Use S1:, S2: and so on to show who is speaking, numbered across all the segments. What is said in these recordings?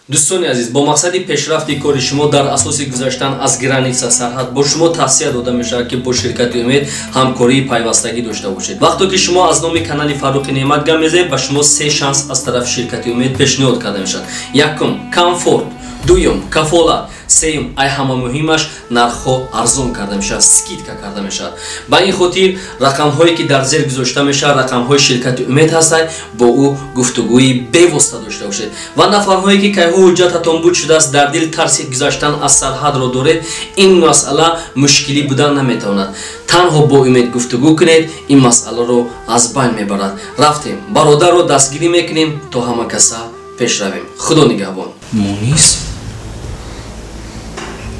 S1: Дӯстони азиз, бо мақсади пешрафти кори шумо дар асоси гузаштан аз граница сарҳад бо шумо тавсия дода мешавад, ки бо ширкати Умед ҳамкории пайвастагӣ дошта бошед. Вақто ки шумо аз номи канали Фаррухи Неъмат гап мезанед, ба шумо се шанс аз тарафи ширкати Умед пешниҳод карда мешавад. Якум, комфорт, дуюм, кафолат, сеюм, ай ҳама муҳимаш, нархҳо арзон карда мешавад, скидка карда мешавад. Ба ин хотир рақамҳое ки дар зер гузошта мешавад, рақамҳои ширкати Умед ҳастанд, бо ӯ гуфтугӯи бевосита дошта бошед. Ва нафарҳое ки кайҳо ҳуҷҷататон буд шудааст, дар дил тарси гузаштан аз сарҳадро доред, ин масъала мушкилӣ будан наметавонад. Танҳо бо Умед гуфтугӯ кунед, ин масъаларо аз байн мебарад. Рафтем, бародарро дастгирӣ мекунем, то ҳама каса пеш равем. Худо нигаҳбон. Мунис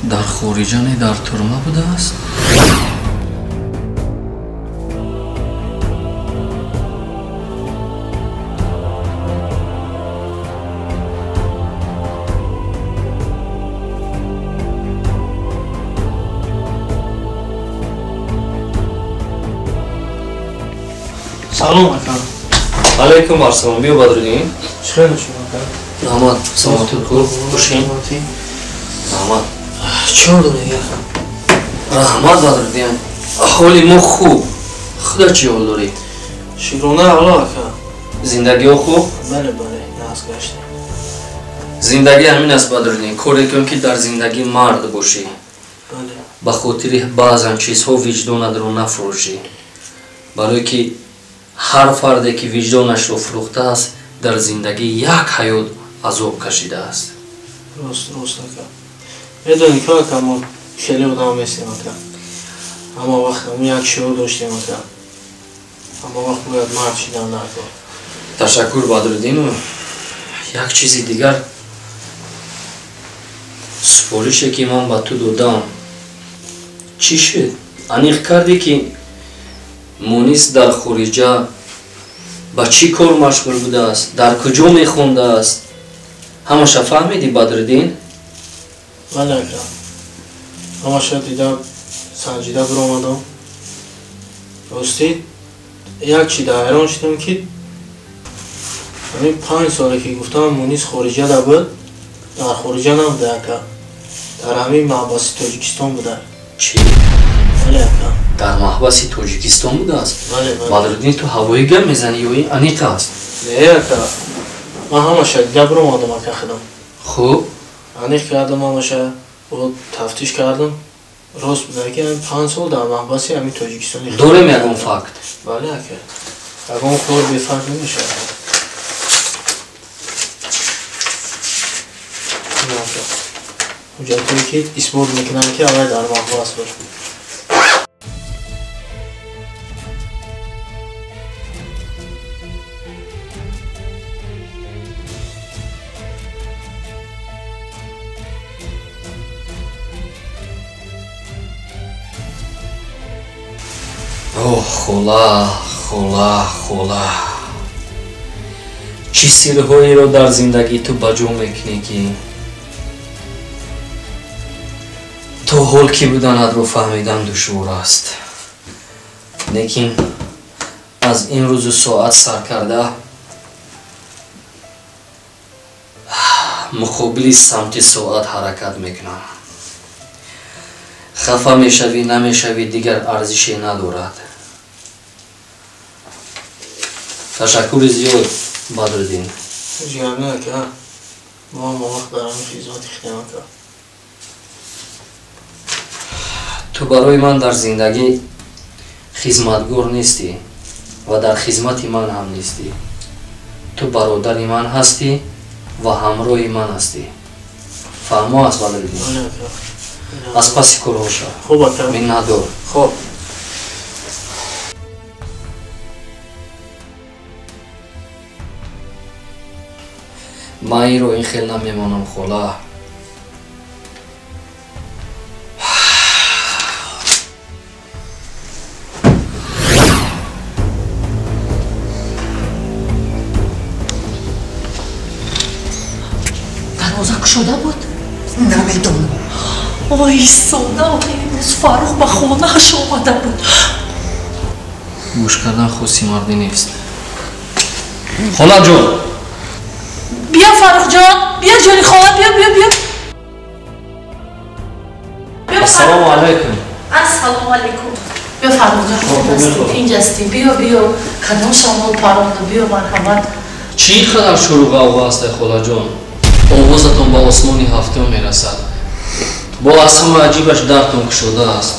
S1: дар хориҷа не, дар турма будааст?
S2: Салом ака.
S1: Алайкум ассалом. Биё, Бадриддин.
S2: Чӣ хел шумо ака?
S1: Раҳмат, саломатӣ хуб. Хушин. Раҳмат.
S2: Чор дорӣ?
S1: Раҳмат, Бадриддин. Ҳоли мо хуб. Худо чӣ ҳол дорӣ?
S2: Шукрона Аллоҳ ака.
S1: Зиндагиҳо хуб?
S2: Бале, бале, нағз гаштем.
S1: Зиндагӣ ҳамин аст, Бадриддин. Коре кун ки дар зиндагӣ мард бошӣ.
S2: Бале.
S1: Ба хотири баъзан чизҳо виҷдонатро нафурӯшӣ. Барое ки ҳар фарде ки виҷдонашро фурӯхтааст, дар зиндагӣ як ҳаёт азоб кашидааст.
S2: Рост, рост ака. Медонӣ ки ака, мо хеле одам нестем ака. Ҳама вақт ҳамун як шиор доштем ака. Ҳама вақт бояд мард шидан дар кор.
S1: Ташаккур, Бадриддину. Як чизи дигар, супорише ки ман ба ту додам, чӣ шуд? Аниқ кардӣ ки Мунис дар хориҷа ба чӣ кор машғул будааст, дар куҷо мехондааст? Ҳамаша фаҳмидӣ, Бадриддин?
S2: Бале ака, ҳамаша дида санҷида биромадам. Ростӣ як чи дар ҳайрон шудам ки ҳамин 5 соле ки гуфтам Мунис хориҷада буд, дар хориҷа набуда ака, дар ҳамин маҳбаси Тоҷикистон буда.
S1: Чӣ?
S2: Бале ака.
S1: Дар маҳбаси Тоҷикистон будааст?
S2: Бале, бале.
S1: Бадриддин, ту ҳавои гап мезанӣ ё ин аниқ аст?
S2: Не ака, ман ҳамаша дида биромадам ака худам.
S1: Хуб.
S2: Аниқ кардам ҳамаша, бо тафтиш кардам, рост буда ки 5 сол дар маҳбаси ҳамин Тоҷикистони.
S1: Дорем ягон факт?
S2: Бале ака, ягон кор бефакт намешавад. Ҳуҷҷатҳое ки исбот мекунанд ки аввал дар маҳбас буд.
S1: Оҳ, хола, хола, хола, чӣ сирҳоеро дар зиндагӣ ту ба ҷо мекунӣ, ки то ҳол ки буданатро фаҳмидан душвор аст. Лекин аз ин рӯзу соат сар карда муқобили самти соат ҳаракат мекунам. Хафа мешавӣ, намешавӣ, дигар арзише надорад. Ташаккури зиёд, Бадриддин.
S2: Ҳеҷ гап не ака, мо ҳама вақт дар ҳамин хизмати худем ака.
S1: Ту барои ман дар зиндагӣ хизматгор нестӣ ва дар хизмати ман ҳам нестӣ. Ту бародари ман ҳастӣ ва ҳамроҳи ман ҳастӣ. Фаҳмо аст, Бадриддин?
S2: Бале ака.
S1: Аз паси корҳо шав.
S2: Хуб ака.
S1: Миннатдор.
S2: Хуб.
S1: Ман инро ин хел намемонам, хола.
S3: кушода буд?
S4: Намедонам.
S3: Вой, сода, имрӯз Фаррух ба хонааш омада буд.
S1: Гӯш кардан хоси мардӣ нест. Холаҷон!
S3: Биё, Фаррухҷон, биё, ҷони хола, биё, биё, биё.
S1: Ассалому алайкум.
S3: Ассалому алайкум. Биё, Фаррухҷон, инҷастӣ. Биё, биё. Кадом шамол паронду, биё, марҳамат.
S1: Чӣ қадар шуру ғавғо аст, ай холаҷон? Овозатон ба осмони ҳафтум мерасад. Бо аз ҳама аҷибаш дартон кушодааст.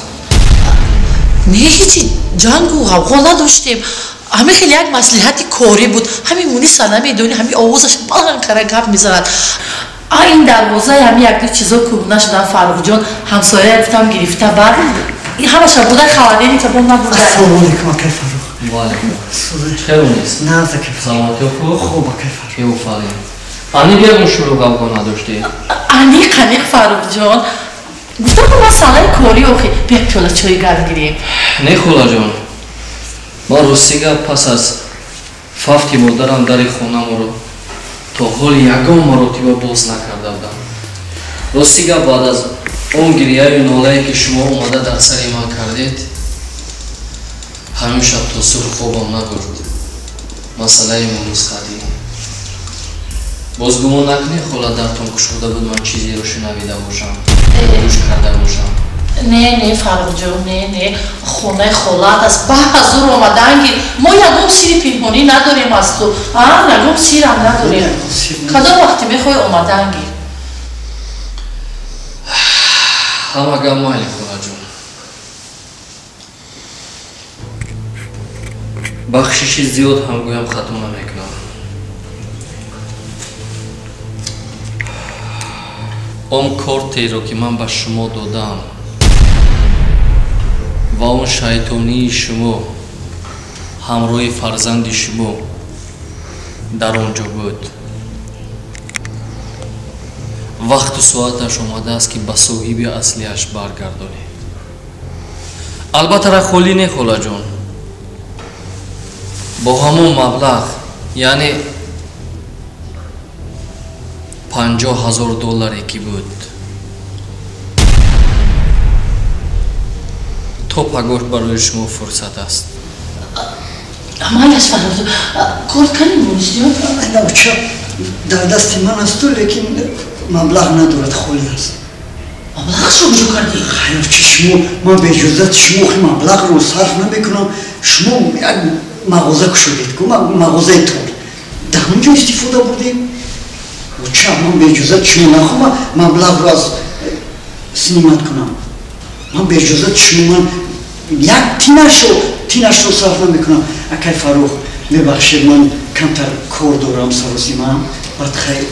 S3: Не, ҳечи ҷангу ғавғо надоштем. Ҳамин хеле як маслиҳати корӣ буд. Ҳамин Муниса намедонӣ, ҳамин овозаш баланд кара гап мезанад. А ин дарвозаи ҳамин якду чизо кӯҳна шудан, Фаррухҷон, ҳамсояя гуфтам гирифта бар. Ин ҳамаша буда холодильника бо набуда.
S4: Ассалому алайкум, акай Фаррух.
S1: Ва алайкум. Хеле нест.
S4: Нағз, акай Фаррух.
S1: Саломатӣ хуб?
S4: Хуб, акай Фаррух.
S1: Беофарин. Аниқ ягон шуру ғавғо надоштед?
S3: Аниқ, аниқ, Фаррухҷон. Гуфтам ку масъалаи корӣ охи. Биё пиёла чой гарм гирем.
S1: Не, холаҷон. Ман рости гап пас аз фавти модарам дари хонаморо то ҳол ягон маротиба боз накарда будам. Рости гап баъд аз он гирияю нолае ки шумо омада дар сари ман кардед, ҳамин шаб то субҳ хобам набурд. Масъалаи Мунис қадӣ. Боз гумон накунед, хола, дартон кушода буд, ман чизеро шунавида бошам, гӯш карда бошам.
S3: Не, не, Фаррухҷон, не, не. Хонаи холат аст. Ба ҳазур омадан гир. Мо ягон сири пинҳонӣ надорем аз ту. А, ягон сирам надорем. Кадом вақте мехоҳӣ омадан гир.
S1: Ҳама гап майли, холаҷон. Бахшиши зиёд ҳам гӯям хато намекунам. Он кортеро ки ман ба шумо додам ва он шайтонии шумо ҳамроҳи фарзанди шумо дар он ҷо буд, вақту соаташ омадааст ки ба соҳиби аслиаш баргардонед. Албатта ра холӣ не, холаҷон. Бо ҳамон маблағ, яъне 50 000 долларе ки буд, то пагоҳ барои шумо фурсат аст.
S3: Майлаш, Фаррухҷон, кор кардем, Мунисҷон?
S4: Навча дар дасти ман асту, лекин маблағ надорад, холӣ аст.
S3: Маблағашро куҷо кардӣ?
S4: Хайр, чи шумо, ман бе иҷозати шумо охи маблағро сарф намекунам. Шумо як мағоза кушодед ку, мағозаи тор. Дар он ҷо истифода бурдем. Ча ман бе иҷозати шумо нахоҳам маблағро аз снимать кунам. Ман бе иҷозати шумо ман як тинашро сарф намекунам. Акай Фаррух, мебахшед, ман камтар кор дорам, саросимам. Баъд хайр.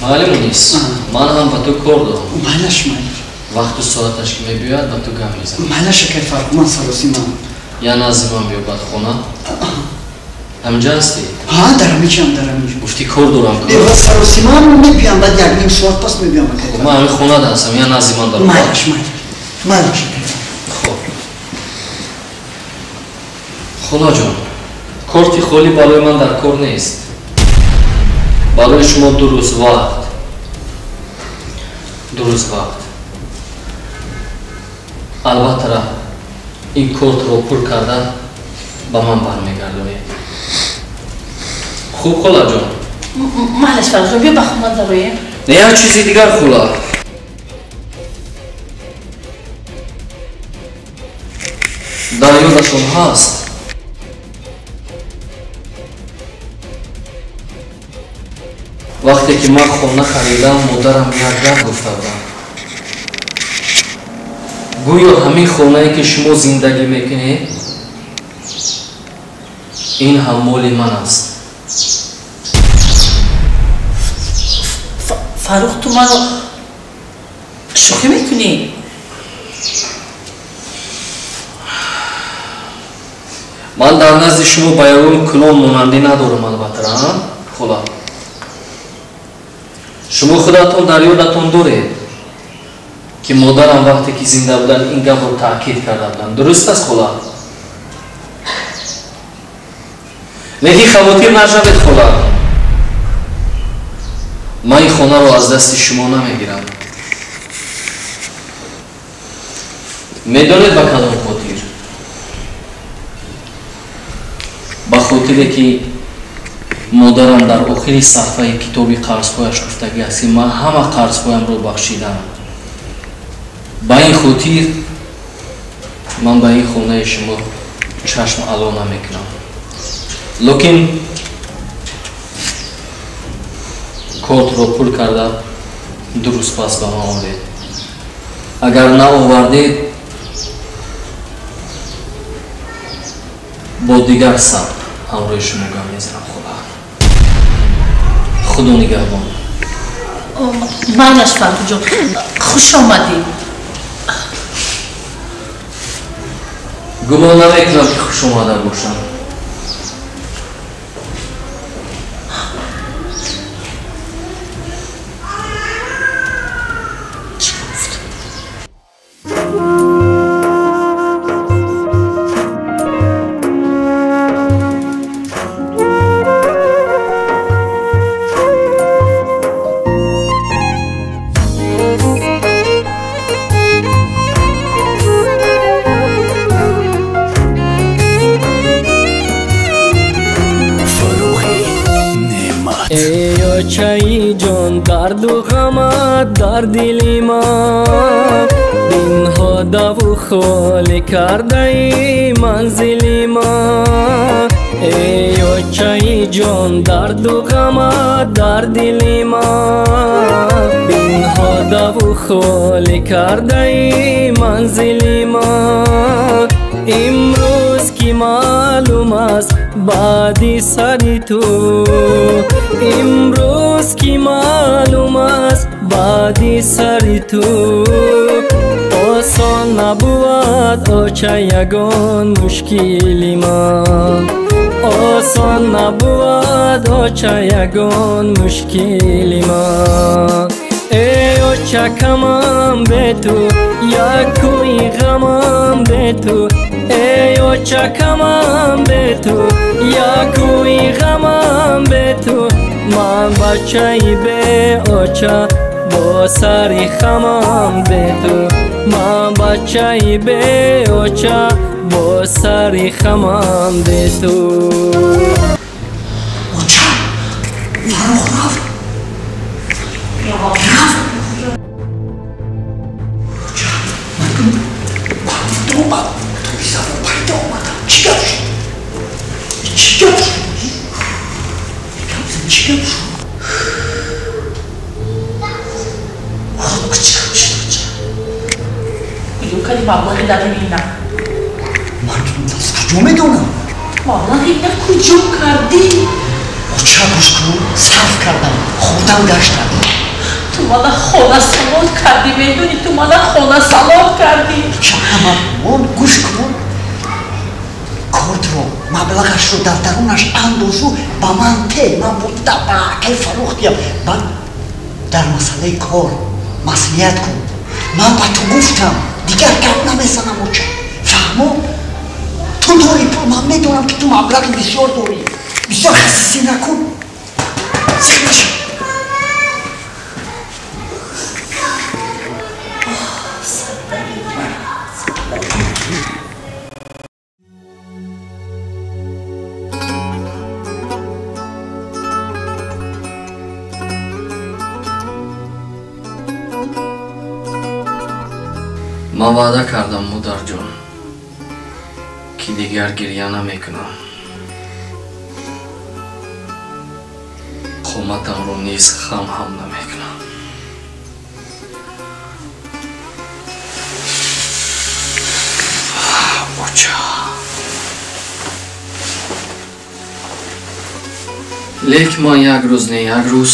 S1: Майли, Мунис, ман ҳам ба ту кор дорам.
S4: Майлаш, майлаш.
S1: Вақту соаташ ки мебиёяд, ба ту гап мезанам.
S4: Майлаш, акай Фаррух, ман саросимам.
S1: Я назди ман биё баъд хона. Ҳаминҷа ҳастӣ?
S4: Ҳа, дар ҳаминҷам, дар ҳаминҷа.
S1: Гуфтӣ кор дорам.
S4: Саросимам, мебиям, баъд як ним соат пас мебиям, акай.
S1: Ман ҳамин хонада ҳастам, я назди ман даро.
S4: Майлаш, майлаш. Майлаш, акай.
S1: Хуб. Холаҷон, корти холӣ барои ман дар кор нест. Барои шумо 2 рӯз вақт. 2 рӯз вақт. Албатта, ин кортро пур карда ба ман бармегардонед. Хуб, холаҷон?
S3: Майлаш, Фаррухҷон, биё ба хона дароем.
S1: Не, як чизи дигар, хола. Дар ёдатон ҳаст? Вақте ки ман хона харидам, модарам як гап гуфта будам. Гӯё ҳамин хонае ки шумо зиндагӣ мекунед, ин ҳам моли ман аст.
S3: Фаррух, ту маро шӯхӣ мекунӣ?
S1: Ман дар назди шумо ба ягон кулон монандӣ надорам, албатта, хола. Шумо худатон дар ёдатон доред ки модарам вақте ки зинда буданд ин гапро таъкид карда буданд. Дуруст аст, хола? Лекин хавотир нашавед, хола. Ман ин хонаро аз дасти шумо намегирам. Медонед ба кадом хотир? Ба хотире ки модарам дар охири саҳфаи китоби қарзҳояш гуфтагӣ аст ки ман ҳама қарзҳоямро бахшидам. Ба ин хотир ман ба ин хонаи шумо чашм ало намекунам. Лекин кортро пур карда 2 рӯз пас ба ман оред. Агар наовардед, бо дигар саб ҳамроҳи шумо гап мезанам. Хола, худо нигаҳбон.
S3: Майнаш Фаррухҷон, хуш омадӣ.
S1: Гумон намекунам ки хуш омада бошам. Очаи ҷон, дарду ғамат дар дили ман, бинҳодаву холӣ кардаи манзили ман. Эй очаи ҷон, дарду ғамат дар дили ман, бинҳодаву холӣ кардаи манзили ман. Имрӯз ки маълум аст баъди сари ту, имрӯз ки маълум аст баъди сари ту, осон набувад оча ягон мушкили ман, осон набувад оча ягон мушкили ман. Эй оча камам бе ту, як кӯи ғамам бе ту, эй оча камам бе ту, як кӯи ғамам бе ту, ман бачаи беоча бо сари хамам бе ту, ман бачаи беоча бо сари хамам бе ту.
S4: Оча, Фаррух рафт. Рафт. Оча, ман омад, то пайдо омадам. Чӣ гап шуд? Чӣ гап шуд? Чӣ гап шуд?
S3: Чӣ гап шуд, оча? Куҷо кардӣ маблағи даруни ина?
S4: Ман аз куҷо медонам?
S3: Маблағи ина куҷо кардӣ?
S4: Оча, гӯш кун, сарф кардам, хӯрдам гаштам.
S3: Ту мана хона салот кардӣ, медонӣ, ту мана хона салот кардӣ.
S4: Оча, ҳама мон, гӯш кун, кортро маблағашро дар дарунаш андозу ба ман те, ман бурда ба акай Фаррух диям. Баъд дар масъалаи кор маслиҳат кун. Ман ба ту гуфтам, дигар гап намезанам, оча. Фаҳмо? Ту дорӣ пул, ман медонам ки ту маблағи бисёр дорӣ. Бисёр хасисӣ накун. Зиқ наша.
S1: Ман ваъда кардам, модарҷон, ки дигар гиря намекунам. Қоматамро низ хам ҳам намекунам. Оча. Лек ман як рӯз не як рӯз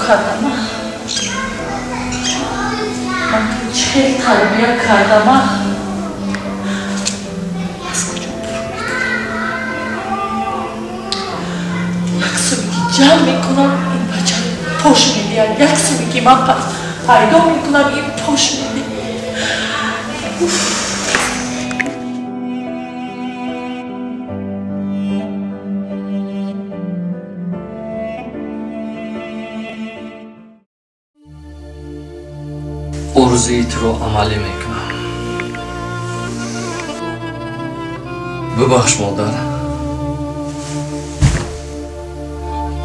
S3: кардам. Ман чӣ тарбия кардам? Аз куҷо пур мекунам? Як суме ки ҷамъ мекунам, ин бача пош медиҳад. Як суме ки ман пас Пайдо мекунам, ин пош меди.
S1: Орзуи туро амалӣ мекунам. Бубахш, модар,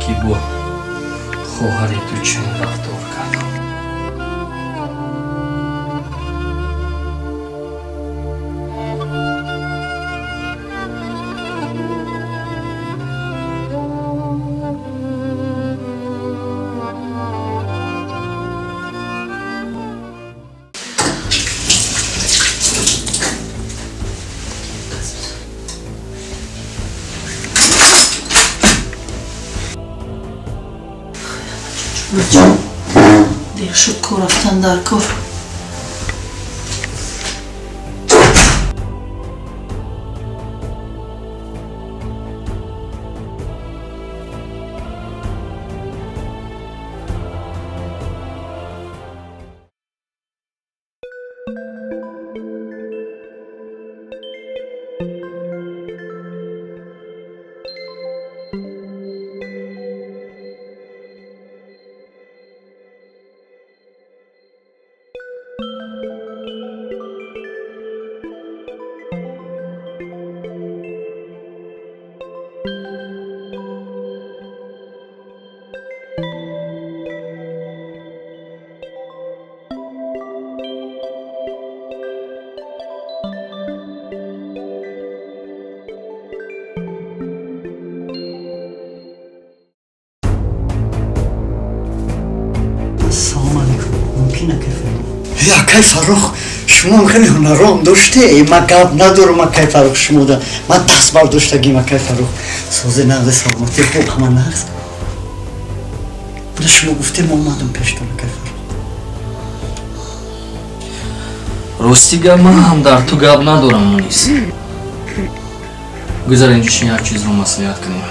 S1: ки бо хоҳари ту чунин рафтор кардам.
S3: Дер шуд, кор рафтан дар кор.
S4: Акай Фаррух, шумо хеле ҳунаром доште. Ман гап надорам, акай Фаррух, шумода. Ман даст бардоштагим, акай Фаррух. Сози нағзи, саломатӣ, хуб, ҳама нағз. Шумо гуфтем, омадам пештон, акай Фаррух.
S1: Рости гап, ман ҳам дар ту гап надорам, Мунис. Гузар инҷо шин, як чизро маслиҳат кунем.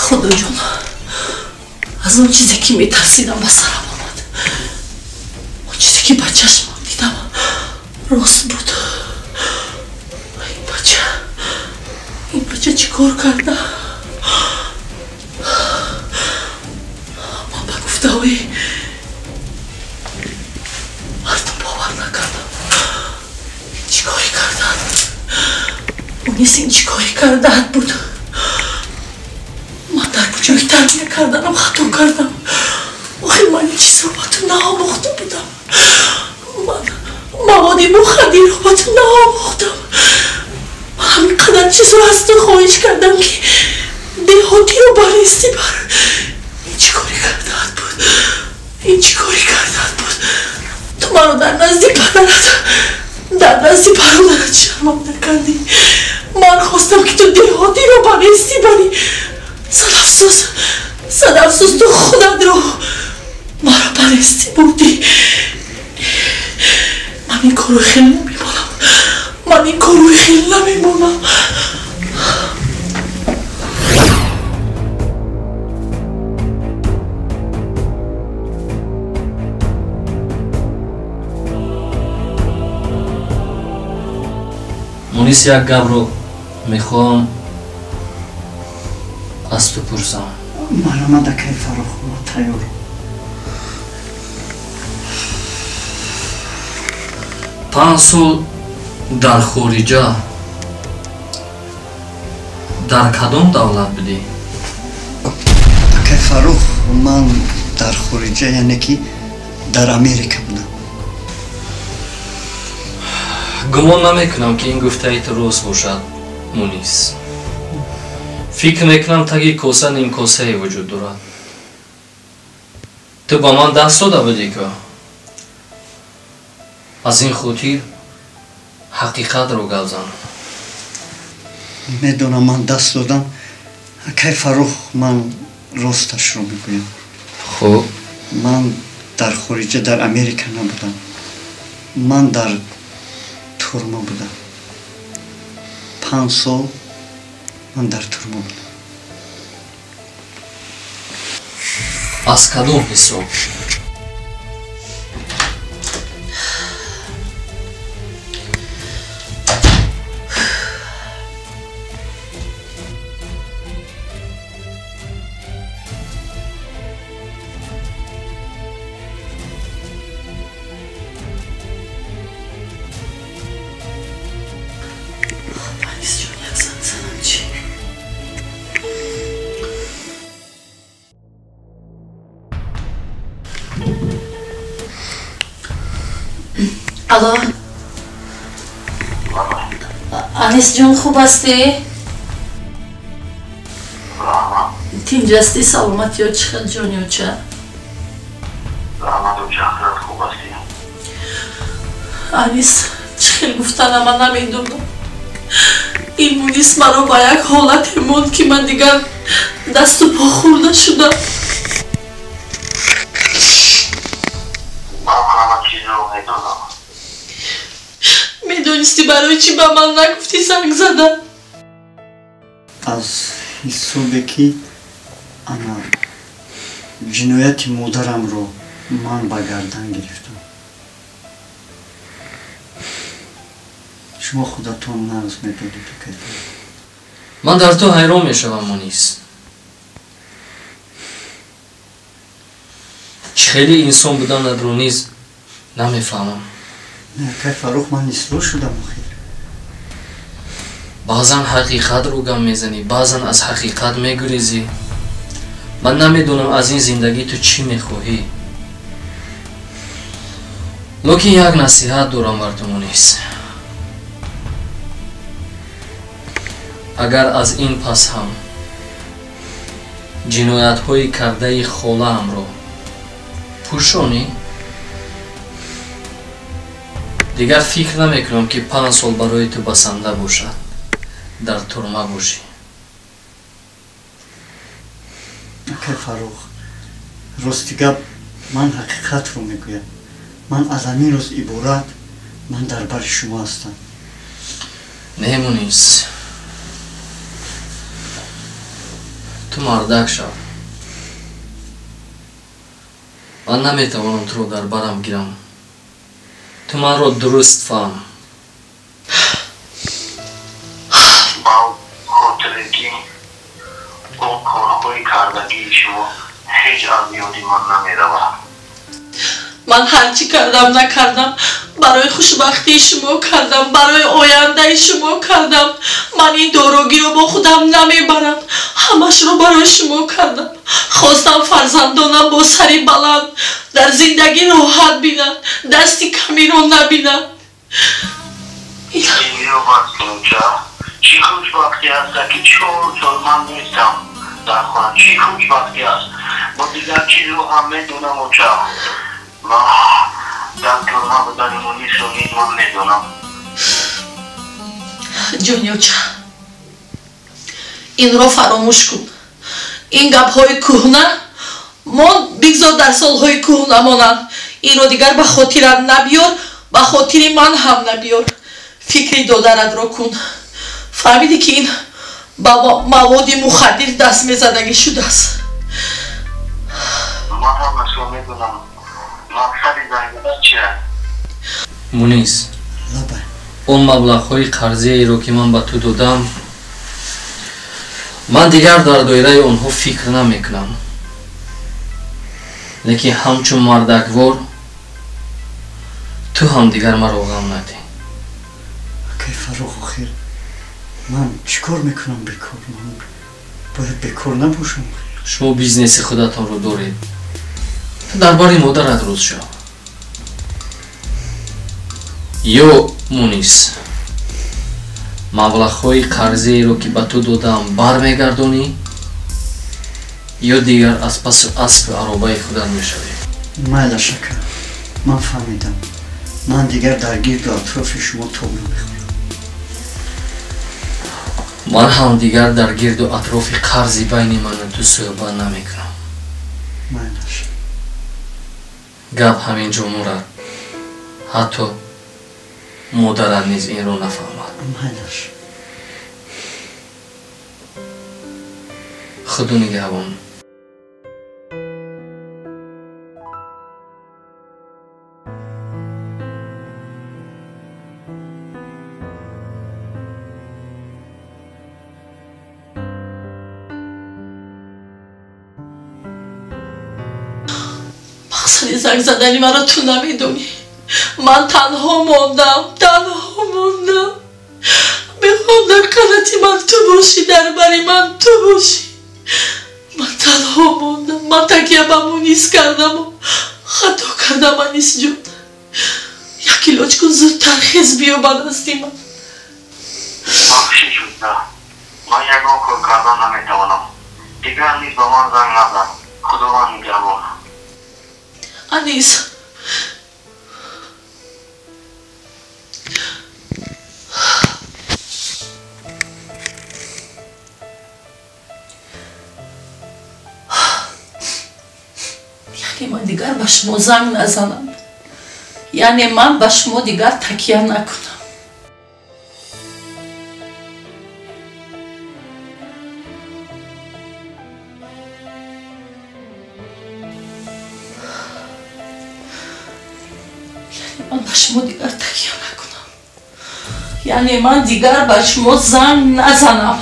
S3: Худоҷон, аз он чизе ки метарсидам ба сарам омад. Он чизе ки ба чашмам дидам рост буд. Ин бача чӣ кор карда? Ман ба гуфтаҳои мардум бовар накардам. Ин чӣ коре карданд? Мунис, ин чӣ коре карданд буд? Ҷои тарбия карданам хато кардам. Охир ман ин чизро ба ту наомӯхта будам. Ман маводи мухаддирро ба ту наомӯхтам. Ман ҳамин қадар чизро аз ту хоҳиш кардам, ки деҳотиро барнести бар. Ин чӣ коре кардаат буд? Ин чӣ коре кардаат буд? Ту маро дар назди падарат, дар назди бародарат шарманда кардӣ. Ман хостам, ки ту деҳотиро барнести барӣ. Сад афсӯс, ту худатро маро барнести бурдӣ. Ман ин корро хел намемонам. Ман ин корро хел намемонам.
S1: Мунис, як гапро мехоҳам аз ту пурсам.
S4: Марҳамат, акай Фаррух, ма тайёр.
S1: 5 сол дар хориҷа дар кадом давлат будӣ?
S4: Акай Фаррух, ман дар хориҷа, яъне ки дар Америка будам.
S1: Гумон намекунам, ки ин гуфтаи ту рост бошад, Мунис. Фикр мекунам, таги коса нимкосае вуҷуд дорад. Ту ба ман даст дода будӣ ку? Аз ин хотир ҳақиқатро гап зан.
S4: Медонам, ман даст додам, Акай Фаррух, ман росташро мегӯям.
S1: Хуб.
S4: Ман дар хориҷа, дар Америка набудам. Ман дар турма будам. 5 сол ман дар турма будам.
S1: Аз кадом ҳисоб?
S3: Алло. Анис ҷон, хуб ҳастӣ? Тинҷ ҳастӣ? Саломат ё чӣ хел ҷон ёча? Анис, чӣ хел гуфтана ман намедонам. Ин Мунис маро ба як ҳолате монд, ки ман дигар дасту по хӯрда шудам. Медонисти барои чӣ ба ман нагуфтӣ занг зада?
S4: Аз ҳисобе ки ана ҷинояти модарамро ман ба гардан гирифтам. Шумо худатон нағз медонед, акай Фаррух.
S1: Ман дар ту ҳайрон мешавам, Мунис. Чӣ хеле инсон буданатро низ намефаҳмам.
S4: Не, акай Фаррух, ман ислоҳ шудам охир.
S1: Баъзан ҳақиқатро гам мезанӣ, баъзан аз ҳақиқат мегурезӣ. Ман намедонам аз ин зиндагӣ ту чӣ мехоҳӣ. Лекин як насиҳат дорам бар ту, Мунис. Агар аз ин пас ҳам ҷиноятҳои кардаи холаамро пӯшонӣ, дигар фикр намекунам, ки 5 сол барои ту басанда бошад, дар турма бошӣ.
S4: Акай Фаррух, рости гап, ман ҳақиқатро мегӯям. Ман аз ҳамин рӯз иборат ман дар бари шумо ҳастам.
S1: Не, Мунис, ту мардак шав. Ман наметавонам туро дар барам гирам. Ту манро дуруст фаҳм.
S5: Ба хотире ки он корҳои кардагии шумо ҳеҷ аз ёди ман намеравад.
S3: Ман ҳарчӣ кардам накардам, барои хушбахтии шумо кардам, барои ояндаи шумо кардам. Ман ин дорогиро бо худам намебарам, ҳамашро барои шумо кардам. Хостам фарзандонам бо сари баланд дар зиндагӣ роҳат бинанд, дасти камиро набинанд.
S5: Чӣ хушбахтӣ аст, ки 4 сол ман нестам дар хона. Чӣ хушбахтӣ аст? Бо дигар чизро ҳам медонам, оча. Ман дар турма будани Мунисро низ ман медонам.
S3: Ҷони оча, инро фаромӯш кун. Ин гапҳои кӯҳна мон бигзор дар солҳои кӯҳна монанд. Инро дигар ба хотирам набиёр, ба хотири ман ҳам набиёр. Фикри додаратро кун. Фаҳмидӣ, ки ин ба маводи мухаддир даст мезадагӣ шудааст.
S5: Ман ҳамашро медонам. Мақсади занг задан чист?
S1: Мунис, он маблағҳои қарзияеро, ки ман ба ту додам, ман дигар дар доираи онҳо фикр намекунам. Лекин ҳамчун мардаквор ту ҳам дигар маро ғам надиҳ.
S4: Акай Фаррух, охир ман чӣ кор мекунам бекор? Ман бояд бекор набошам.
S1: Шумо бизнеси худатонро доред. Ту дар бари модарат рӯз шав. Ё Мунис, маблағҳои қарзиеро, ки ба ту додаам, бармегардонӣ, ё дигар аз пасу аспу аробаи худат мешавӣ.
S4: Майла, шака, ман фаҳмидам. Ман дигар дар гирду атрофи шумо тоб намехӯрам.
S1: Ман ҳам дигар дар гирду атрофи қарзи байни ману ту суҳбат намекунам. Гап ҳамин ҷо мурад. Ҳатто модарат низ инро нафаҳмад. Худу нигаҳбон.
S3: Мақсади занг задани маро ту намедонӣ. Ман танҳо мондам, танҳо мондам. Мехоҳам дар қанати ман ту бошӣ, дар бари ман ту бошӣ. Ман танҳо мондам, ман такя ба Мунис кардаму хато кардам, Анисҷон. Як илоҷ кун, зудтар хез биё ба назди ман.
S5: Бахшиш шуда, ман ягон кор кардан наметавонам. Дигар низ ба ман занг назан. Худованд нигаҳбон.
S3: Анис, яъне ман дигар ба шумо занг назанам, яъне ман ба шумо дигар такя накунам. Ман ба шумо дигар такя накунам, яъне ман дигар ба шумо занг назанам.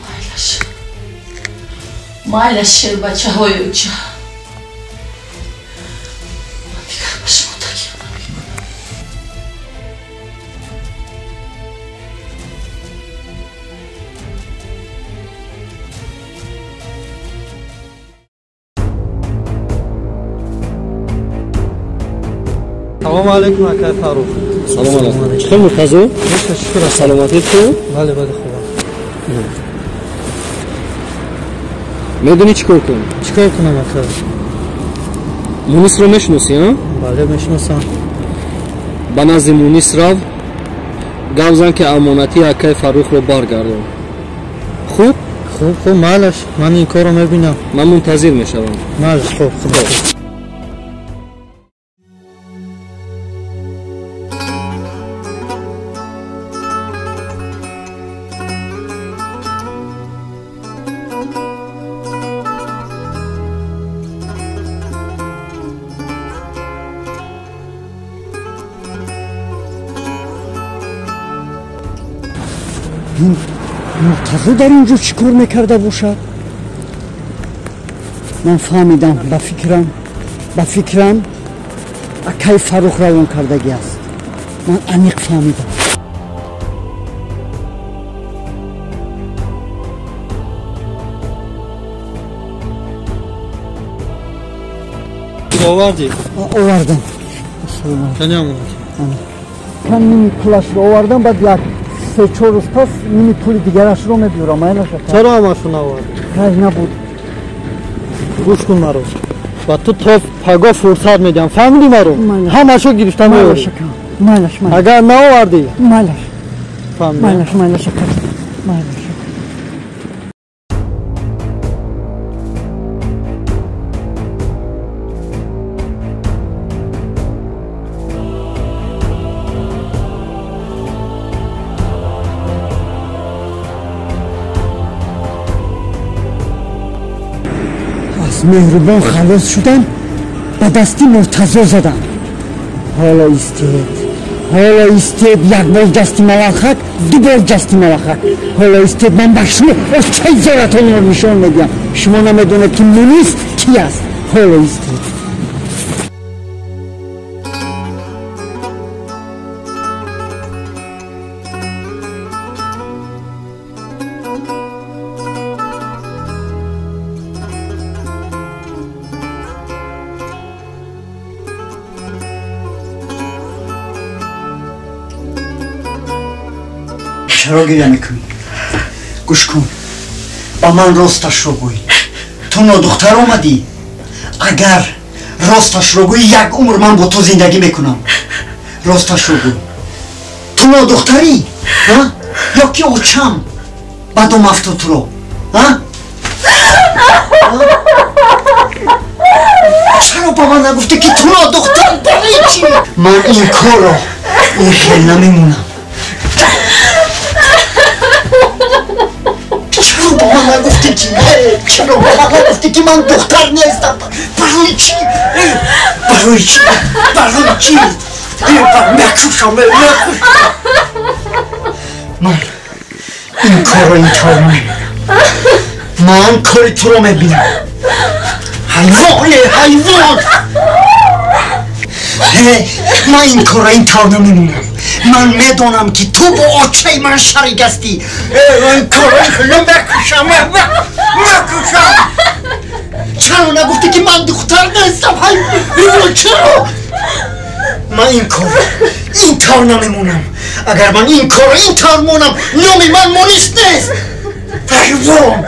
S3: Майлаш, майлаш, шербачаҳои оча, ман дигар ба шумо такя намекунам.
S2: Салом алейкум, акай Фаррух.
S1: Салом алейкум. Чӣ хел, Муртазо?
S2: Шукр.
S1: Саломатит хуб?
S2: Бале, бале, хубам.
S1: Медонӣ чӣ кор кун?
S2: Чӣ кор кунам, ака?
S1: Мунисро мешиносӣ, а?
S2: Бале, мешиносам.
S1: Ба назди Мунис рав, гап зан, ки амонатии акай Фаррухро баргардон. Хуб?
S2: Хуб, хуб, майлаш, ман ин корро мебинам.
S1: Ман мунтазир мешавам.
S2: Майлаш, хуб, хуб.
S4: Муртазо дар ин ҷо чӣ кор мекарда бошад? Ман фаҳмидам, ба фикрам акай Фаррух равон кардагӣ аст. Ман аниқ фаҳмидам.
S2: Овардӣ?
S4: Овардам.
S2: Кани амонат?
S4: Кан ними пулашро овардам, баъд як се-чор рӯз пас ними пули дигарашро мебиёрам.
S2: Чаро ҳамашро наовардӣ?
S4: Кай набуд.
S2: Гӯш кун маро, ба ту то пагоҳ фурсат медиҳам, фаҳмидӣ маро? Ҳамашо гирифта меорӣ.
S4: Майлаш, майлаш.
S2: Агар наовардӣ,
S4: майлаш,
S2: фаҳмидӣ?
S4: Майлаш, майлаш, ака, майлаш. Аз меҳрубон халос шудам, ба дасти Муртазо задам. Ҳоло истед, ҳоло истед, як бор ҷасти малахак, ду бор ҷасти малахак. Ҳоло истед, ман ба шумо очаи зоратонро нишон медиҳам. Шумо намедонед, ки Мунис ки аст. Ҳоло истед. Чаро гиря мекунӣ? Гӯш кун, ба ман росташро гӯй. Ту нодухтар омадӣ. Агар росташро гӯй, як умр ман бо ту зиндагӣ мекунам. Росташро гӯй, ту нодухтарӣ? Ё ки очам ба дом афтод туро? Чаро ба ман нагуфтӣ, ки туро духтар барои чӣ? Ман ин корро ин хел намемонам. Чаро ба ман нагуфтӣ, ки чаро ба ман нагуфтӣ, ки ман духтар нестам? Барои чӣ? Барои чӣ? Барои чӣ? Мекушам, мекушам. Ман ин корро ин тавр намемонам. Ман кори туро мебинам. Ҳайвоне, ҳайвон! Ман ин корро ин тавр намемонам. Ман медонам, ки ту бо очаи ман шарик ҳастӣ. Ин корро мекушам, мекушам. Чаро нагуфтӣ, ки ман духтар нестам? Ҳайвон, чаро? Ман ин корро ин тавр намемонам. Агар ман ин корро ин тавр монам, номи ман Мунис нест. Ҳайвон!